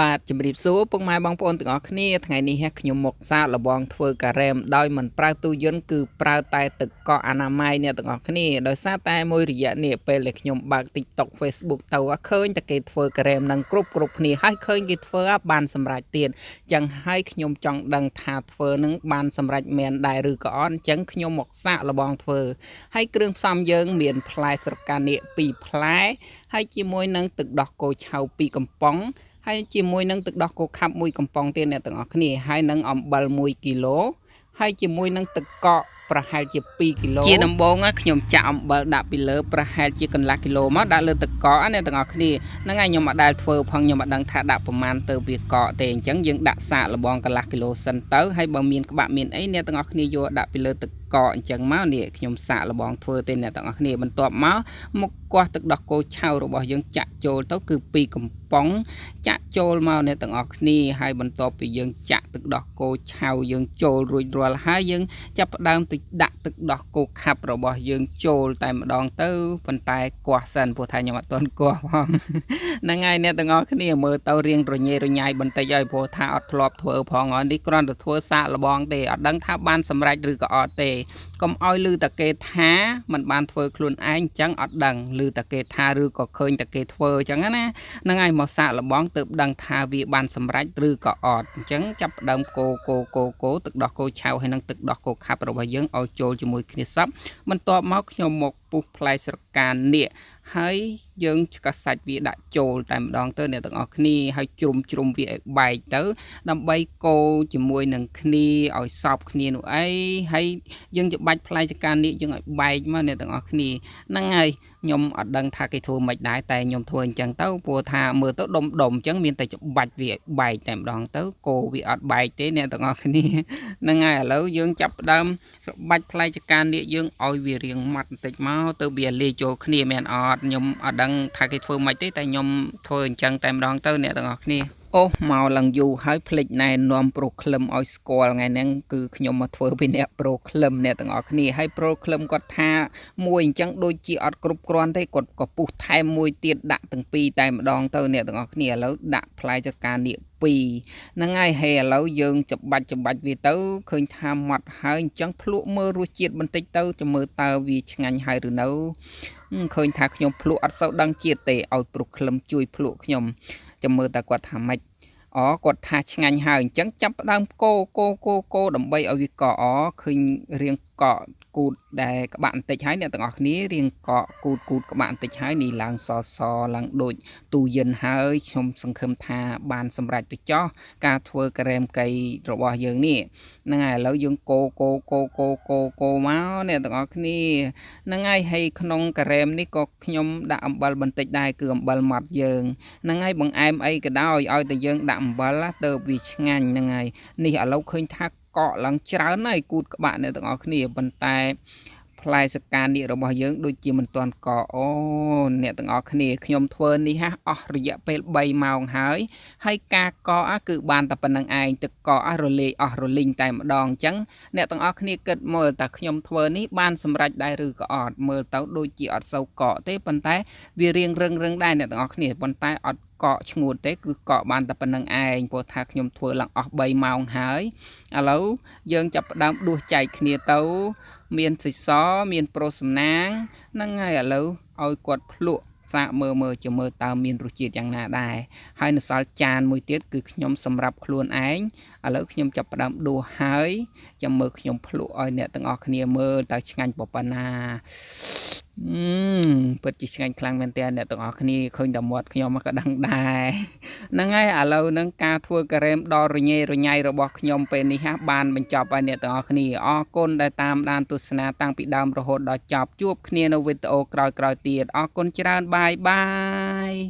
បាទជំរាបសួរពុកម៉ែបងប្អូនទាំងអស់គ្នាថ្ងៃនេះខ្ញុំមកសាកល្បងធ្វើការ៉េមដោយមិនប្រើទូយន្តគឺប្រើតែទឹកកកអនាម័យអ្នកទាំងអស់គ្នាដោយសារតែមួយរយៈនេះពេលដែលខ្ញុំបើក TikTok Facebook ទៅឃើញតែគេធ្វើការ៉េមនឹងគ្រប់គ្នាហើយឃើញគេធ្វើបានសម្រេចទៀតចឹងហើយខ្ញុំចង់ដឹងថាធ្វើនឹងបានសម្រេចមែនដែរឬក៏អត់អញ្ចឹងខ្ញុំមកសាកល្បងធ្វើហើយគ្រឿងផ្សំយើងមានផ្លែស្រកានាគ2ផ្លែហើយជាមួយនឹងទឹកដោះគោឆៅ2កំប៉ុងហើយជាមួយនឹងទឹកដោះគោខាប់មួយកំប៉ុងទៀតអ្នកទាំងអស់គ្នាហើយនឹងអំបិល1គីឡូហើយជាមួយនឹងទឹកកកប្រហែលជា2គីឡូជាដំបូងខ្ញុំចាក់អំបិលដាក់ពីលើប្រហែលជាកន្លះគីឡូមកដាក់លើទឹកកកអ្នកទាំងអស់គ្នាហ្នឹងហើយខ្ញុំអត់ដែលធ្វើផងខ្ញុំអត់ដឹងថាដាក់ប្រមាណទៅវាកកទេអញ្ចឹងយើងដាក់សាកល្បងកន្លះគីឡូសិនទៅហើយបើមានក្បាក់មានអីអ្នកទាំងអស់គ្នាយកដាក់ពីលើទឹកកកអញ្ចឹងមកនេះខ្ញុំសាកល្បងធ្វើទេអ្នកទាំងអស់គ្នាបន្ទាប់មកមកគាស់ទឹកដោះគោឆៅរបស់យើងចាក់ចូលទៅគឺ2កំប៉ុងចាក់ចូលមកអ្នកទាំងអស់គ្នាហើយបន្ទាប់ពីយើងចាក់ទឹកដោះគោឆៅយើងចូលរួចរាល់ហើយយើងចាប់ផ្ដើមទៅដាក់ទឹកដោះគោខាប់របស់យើងចូលតែម្ដងទៅប៉ុន្តែគាស់សិនព្រោះថាខ្ញុំអត់ទាន់គាស់ផងហ្នឹងហើយអ្នកទាំងអស់គ្នាមើលទៅរៀងរញ៉េរញ៉ៃបន្តិចហើយព្រោះថាអត់ធ្លាប់ធ្វើផងនេះគ្រាន់តែធ្វើសាកល្បងទេអត់ដឹងថាបានសម្រេចឬក៏អត់ទេកុំឲ្យឮតែគេថាมันបានធ្វើខ្លួនឯងអញ្ចឹងអត់ដឹងឮតែគេថាឬក៏ឃើញតែគេធ្វើអញ្ចឹងណាហ្នឹងហើយមកសាកល្បងទើបដឹងថាវាបានសម្រេចឬក៏អត់អញ្ចឹងចាប់ផ្ដើមកូកូកូកូទឹកដោះគោឆៅហើយនិងទឹកដោះគោខាប់របស់យើងឲ្យចូលជាមួយគ្នាសព្វបន្ទាប់មកខ្ញុំមកពុះផ្លែស្រកានាគហើយយើងឆ្កឹះសាច់វាដាក់ចូលតែម្ដងទៅអ្នកទាំងអស់គ្នាហើយជ្រុំវាឲ្យបែកទៅដើម្បីកូរជាមួយនឹងគ្នាឲ្យសព្វគ្នានោះអីហើយយើងច្បាច់ផ្លែស្រកានាគយើងឲ្យបែកមកអ្នកទាំងអស់គ្នាហ្នឹងហើយខ្ញុំអត់ដឹងថាគេធ្វើមិនដែរតែខ្ញុំធ្វើអញ្ចឹងទៅព្រោះថាមើលទៅដុំដុំអញ្ចឹងមានតែច្បាច់វាឲ្យបែកតែម្ដងទៅកូរវាអត់បែកទេអ្នកទាំងអស់គ្នាហ្នឹងហើយឥឡូវយើងចាប់ផ្ដើមច្បាច់ផ្លែស្រកានាគយើងឲ្យវារៀងម៉ត់បន្តិចមកទៅវាលាយចូលគ្នាមែនអត់ខ្ញុំអត់ដឹងថាគេធ្វើមិនទេតែខ្ញុំធ្វើអញ្ចឹងតែម្ដងទៅអ្នកទាំងអស់គ្នាអូសមកឡើងយូរហើយភ្លេចណែនាំប្រូក្លឹមឲ្យស្គាល់ថ្ងៃហ្នឹងគឺខ្ញុំមកធ្វើពីអ្នកប្រូក្លឹមអ្នកទាំងអស់គ្នាហើយប្រូក្លឹមគាត់ថាមួយអញ្ចឹងដូចជាអត់គ្រប់គ្រាន់ទេគាត់ក៏ពុះថែមមួយទៀតដាក់ទាំងពីរតែម្ដងទៅអ្នកទាំងអស់គ្នាឥឡូវដាក់ផ្លែចកានាគ2ហ្នឹងហើយហើយឥឡូវយើងច្បាច់វាទៅឃើញថាម៉ត់ហើយអញ្ចឹងភ្លក់មើលរសជាតិបន្តិចទៅចាំមើលតើវាឆ្ងាញ់ហើយឬនៅឃើញថាខ្ញុំភ្លក់អត់សូវដឹងជាតិទេឲ្យប្រុសក្លឹមជួយភ្លក់ខ្ញុំចាំមើលតើគាត់ថាម៉េចអូគាត់ថាឆ្ងាញ់ហើយអញ្ចឹងចាប់ផ្ដើមកូកូកូកូដើម្បីឲ្យវាកកឃើញរៀងកកគូតដែលក្បាក់បន្តិចហើយអ្នកទាំងអស់គ្នារៀងកកគូតគូតក្បាក់បន្តិចហើយនេះឡើងសសឡើងដូចទូយិនហើយខ្ញុំសង្ឃឹមថាបានសម្រេចទៅចោះការធ្វើការ៉េមកីរបស់យើងនេះហ្នឹងហើយឥឡូវយើងកូកូកូកូកូកូមកអ្នកទាំងអស់គ្នាហ្នឹងហើយហើយក្នុងការ៉េមនេះក៏ខ្ញុំដាក់អំបិលបន្តិចដែរគឺអំបិលម៉ត់យើងហ្នឹងហើយបង្អែមអីក៏ដោយឲ្យតែយើងដាក់អំបិលទៅវាឆ្ងាញ់ហ្នឹងហើយនេះឥឡូវឃើញថាកកឡើងច្រើនហើយគូតក្បាក់អ្នកទាំងអស់គ្នាប៉ុន្តែផ្លែសកានាគរបស់យើងដូចជាមិនទាន់កកអូអ្នកទាំងអស់គ្នាខ្ញុំធ្វើនេះហ่ะអស់រយៈពេល3ម៉ោងហើយហើយការកកគឺបានតែប៉ុណ្្នឹងឯងទឹកកករលាយអស់រលីងតែម្ដងអញ្ចឹងអ្នកទាំងអស់គ្នាគិតមើលតើខ្ញុំធ្វើនេះបានសម្រេចដែរឬក៏អត់មើលទៅដូចជាអត់សូវកកទេប៉ុន្តែវារៀងរឹងៗដែរអ្នកទាំងអស់គ្នាប៉ុន្តែអត់កកឈ្ងួតទេគឺកកបានតែប៉ុណ្្នឹងឯងព្រោះថាខ្ញុំធ្វើឡើងអស់3ម៉ោងហើយឥឡូវយើងចាប់ផ្ដើមដួសចែកគ្នាទៅមានសិសមានប្រុសសំណាងហ្នឹងហើយឥឡូវឲ្យគាត់ភ្លក់សាកមើលមើលជាមើលតើមានរសជាតិយ៉ាងណាដែរហើយនៅសល់ចានមួយទៀតគឺខ្ញុំសម្រាប់ខ្លួនឯងឥឡូវខ្ញុំចាប់ផ្ដើមដួសហើយចាំមើលខ្ញុំភ្លក់ឲ្យអ្នកទាំងអស់គ្នាមើលតើឆ្ងាញ់ប៉ុណ្ណាពិតជាឆ្ងាញ់ខ្លាំងមែនទែនអ្នកទាំងអស់គ្នាឃើញតែមាត់ខ្ញុំក៏ដឹងដែរហ្នឹងហើយឥឡូវហ្នឹងការធ្វើការ៉េមដ៏រញ៉េរញ៉ៃរបស់ខ្ញុំពេលនេះហាបានបញ្ចប់ហើយអ្នកទាំងអស់គ្នាអរគុណដែលតាមដានទស្សនាតាំងពីដើមរហូតដល់ចប់ជួបគ្នានៅវីដេអូក្រោយៗទៀតអរគុណច្រើនបាយបាយ។